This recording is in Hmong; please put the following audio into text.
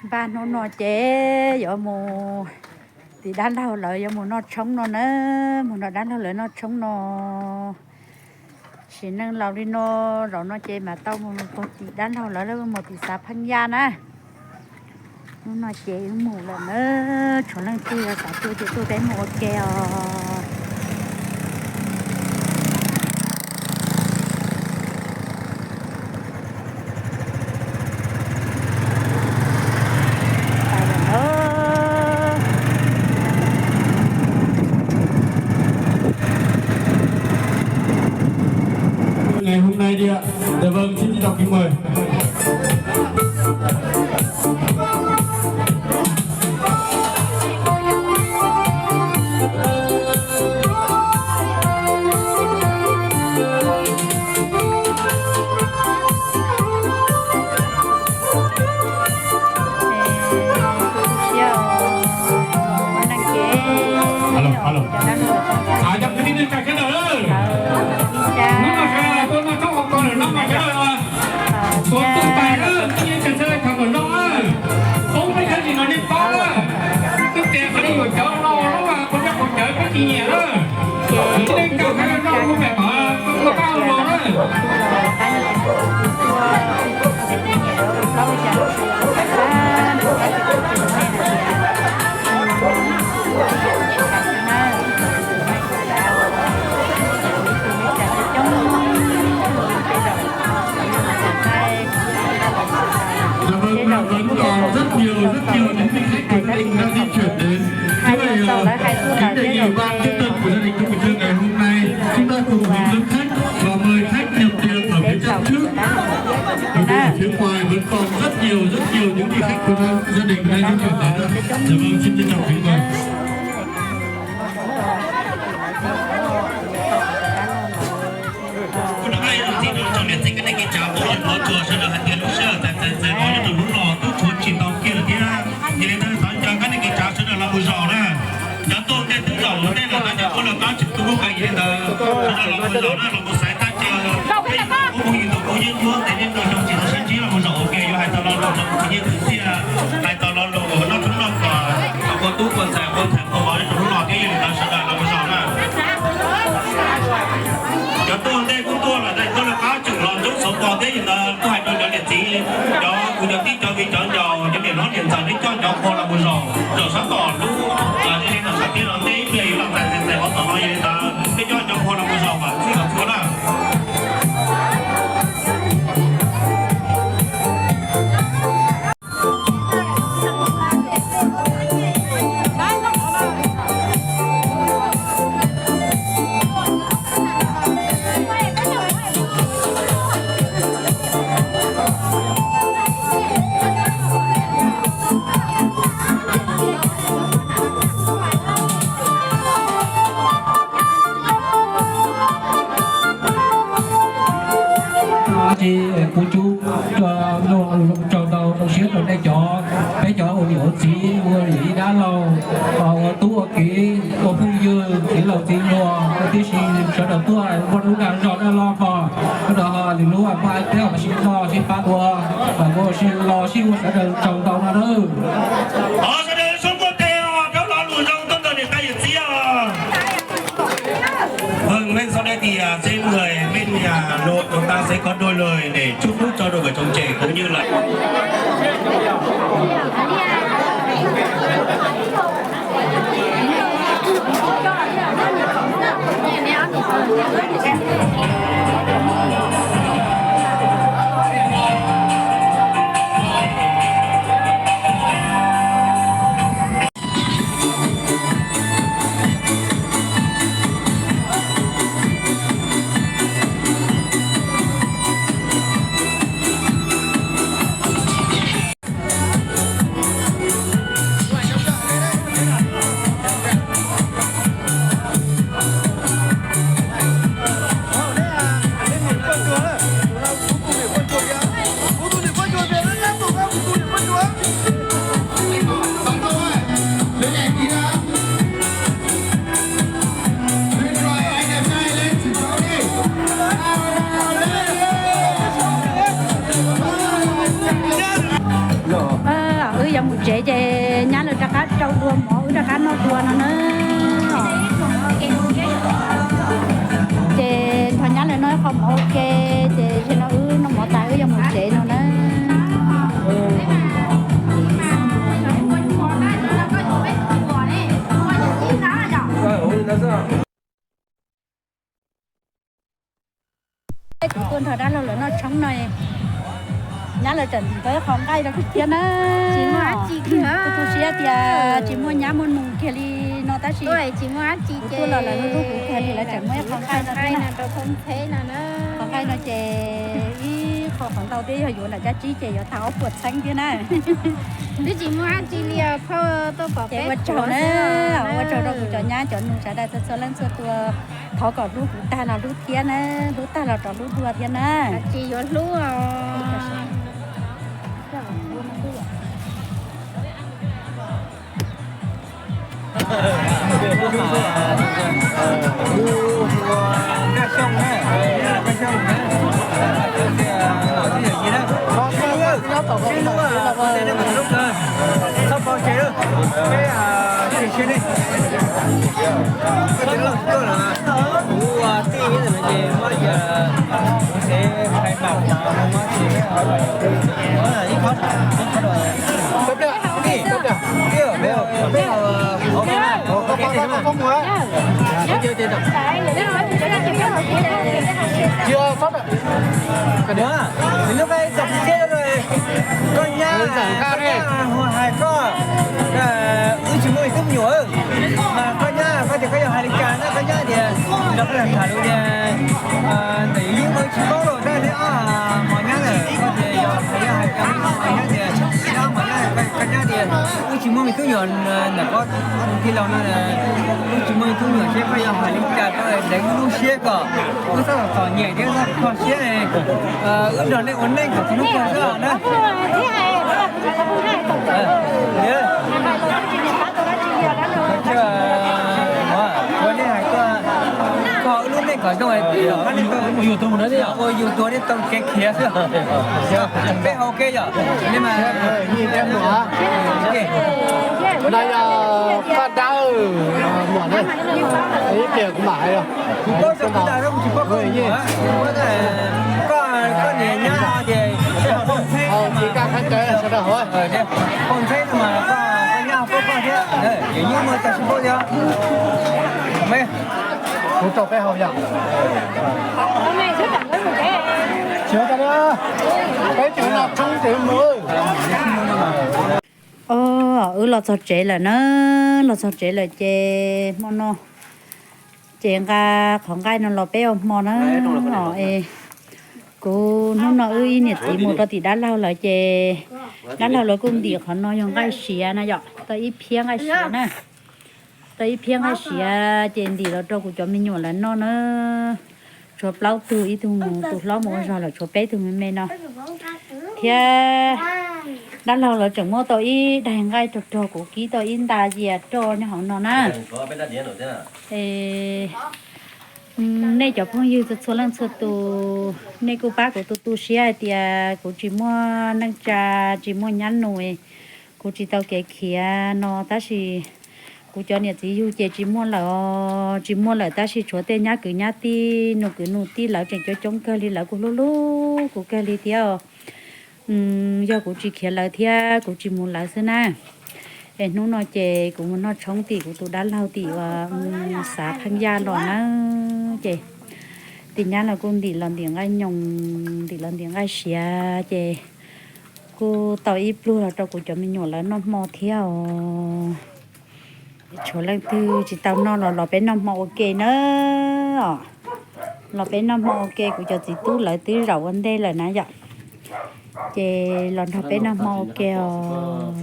Npaj hnub no ces yuav mus tim dab laug lawv yuav mus noj tshoob no na, mus nrog dab laug lawv noj tshoob no. Sim neej laus li no, zaum no ces mam tau mus puag tim dab laug lawv, lawv mus tim xav Pheej Yaj na. Hnub no ces wb mus lawm na, tshuav leej twg xav tuaj ces tuaj peb mus ua ke os. Ngày hôm nay đi ạ. Dạ vâng, xin trân trọng kính mời. Alo, alo. Chào các quý vị khán giả. Hnub no sawv daws tuaj noj tshoob hauv ko lawm no mas sawv daws tuaj tus tais na, nej tseem xav tham kom zoo na. Poob peb thawj tsis no nej paub na. Twb tias qhov nej yuav cawv no los mas qhov cawv qhov cawv peb tsis nyiam na. Leej twg hais no kuv pem qhov ua qab ua los na. Dạ vâng, và vẫn còn rất nhiều, rất nhiều những vị khách của gia đình đang di chuyển đến. Như vậy, ờ, kính đề nghị ban tiếp tân của gia đình Trung Bình Trương ngày hôm nay, chúng ta cùng hứng ứng khách và mời khách nhập tiệc ở phía trong trước. Bởi vì ở phía ngoài vẫn còn rất nhiều, rất nhiều những vị khách của gia, gia đình đang di chuyển đến. Dạ vâng, xin trân trọng kính mời. Ua rau ib zaug thiab rau niam txiv kab neej kev tsav tuaj ua tsuas sawv daws hais tias lub sij hawm txais txais txais no nyob rau hnub no twb tshuav tsis tau kiag thiab. Yog li ntawd thov caw kab neej kev tsav sawv daws los mus zaum na. Cov tuaj ntej twb zaum ua ntej lawm, tab cov tuaj lawm tab tsis tu lub qe, yog li ntawd sawv daws los mus zaum na, los mus xaiv thaj chaw. Peb mus mus yus tus kub yeeb ncuab tes nej mus xyoo tsis tau sib ntsib los mus zaum ua ke, yuav hais tau lo lus los mus khwv nyiaj khwv txiaj, hais tau lo lus noj tshoob noj kos, ua tub ua ntxhais ua ntxhais ua vauv rau hnub no thiab, yog li ntawd sawv daws los mus zaum na. Cov tuaj ntej kuj tuaj lawm, tuaj lawm qab tseem los ntxub xov pos thiab, yog li ntawd kuj hais rau cov niam txiv, cov kuv cov tij cov viv cov ncaus, cov niam hlob niam ntxawm nej coj cov qhua los mus zaum, zaum sab tom lub, ib pliag no sawv daws los ntej ib pliag yuav los txais txais txais qhov tom no, yog li ntawd nej coj cov qhua los mus zaum kom txhij kom txhua na. Ces kuv cub luag ua zoo tsaug ntau rau siab rau nej cov, peb cov ua niam ua txiv ua niam ib dab laug, ua tub ua kiv ua phooj ywg txiv laus txiv hluas, tib si sawv daws tuaj muaj lub dag zog dag loj hos, sawv daws ho lwm lub muaj peb ho sib noj sib pab ua, kom ua sib los sib ua sawv daws tsaug ntau no nawb. Thov sawv daws zoo muaj tes os, rov los lus zoo tuaj ntawm niam tais yawm txiv os. Vâng, ngay sau đây thì à, xin mời bên nhà nội chúng ta sẽ có đôi lời để chúc phúc cho đôi vợ chồng trẻ cũng như là Yog mus tsev ces nyab lawv rov qab rau dua mov wb rov qab noj dua no na. Ces nrog nyab lawv noj ib qho mov ua ke, ces zaum no wb noj mov tas wb yuav mus tsev no na. Kuv tuaj nrog dab laug lawv noj tshoob no, nyab lawv tseem ntim tau ib qho nqaij rau kuv thiab na. Kuv tu siab tias tsis muaj nyab muaj nus kiag li no tab sis kuv tuaj los lawv hlub hlub kuv kawg li, lawv tseem muab ib qho nqaij no thiab. Qhov nqaij no ces ib qho qhov ntau thiab, yog yuav nram caj tsib ces yuav tag ob puas txheeb thiab na. Ces ua tsaug na, ua tsaug rau kuv cov nyab cov nus sawv daws txhua txhua leej txhua tus. Thov kom hlub kuv tag los hlub thiab na, hlub tag los rov hlub dua thiab na. Tsis yuav hlub. Koj nyab, koj nyab hais koj, wb tsis muaj ib tug me nyuam, mas koj nyab koj tias koj yuav hais li cas na, koj nyab tias los koj tham lus tias ntawm yus yeej ua tsis paub los tab sis ob hmos nyab lawm, koj tias yog hais, yog hais koj nyab tias ob hmos nyab, koj nyab tias wb tsis muaj me tub nyuam ntawm koj tus tij laug no, wb tsis muaj me tub nyuam seb koj yuav hais li cas rau deev wb lub siab kom wb txhob txom nyem thiab txhob kho siab. Wb nrog nej ua neej kom txog hnub kawg xwb na. Ua nej hais koj, koj wb lub neej kom zoo, ua yus tuag nej tau kev khiav xwb. Peb ua ke yom, nej mas no yog paj dawb muam ne, ib pliag kuv mam hais. Kuv paub tsis paub, kuv tsis paub, koj, koj niam nyab ces poj ntxheb, poj ntxheb no mas koj nyab paub koj thiab, ces yeej muaj tag tsis paub thiab. Kuv rau peb haus yom. Peb tseem no tshoob tseem mus. Wb los txog tsev lawm na, los txog tsev lawm ces hmo no ces nqa qhov nqaij no los peb ua hmo na. Kuv hnub no wb ib niam txiv mus rau tim dab laug lawm ces dab laug lawv kuj ntim qhov no yog nqaij siav na yom, tau ib phiab nqaij siav na. Tau ib phiab nqaij siav ces ntim los rau kuv cov me nyuam lawv noj na. Tshuav plaub tug, ib tug mus, tus hlob mus ua zog lawm, tshuav peb tug me me no. Thiab dab laug lawv tseem muab tau ib daig nqaij rog rog, kuv kib tau ib nta yias roj nyob hauv no na. Nej cov phooj ywg txhua txhua leej txhua tus, nej kuj pab kuv tu tu siab hais tias kuv tsis muaj neej tsa, tsis muaj nyab nus, kuv tsis tau kev khiav no tab sis kuv cov niam txiv yug ces tsis muaj lawm os, tsis muaj lawm tab sis tshuav tej nyab kwv nyab tij, nus kwv nus tij lawv tseem coob coob kawg li, lawv kuj hlub hlub kuv kawg li thiab. Yog kuv tsis khiav lawv thiab kuv tsis mus lawv xwb na. Es hnub no ces kuv mus noj tshoob tim kuv tus dab laug tim uas xav pheej yaj los na. Ces tim nyab los kuj ntim los ntim nqaij nyoos, ntim los ntim nqaij siav ces kuj tau ib pluag los rau kuv cov me nyuam lawv noj hmo thiab os. Tshuav leej twg tsis tau noj los los peb noj hmo ua ke na. Los peb noj hmo ua ke, kuv cov txiv tub lawv twb zaum ua ntej lawm na yom. Ces los nrog peb noj hmo ua ke os.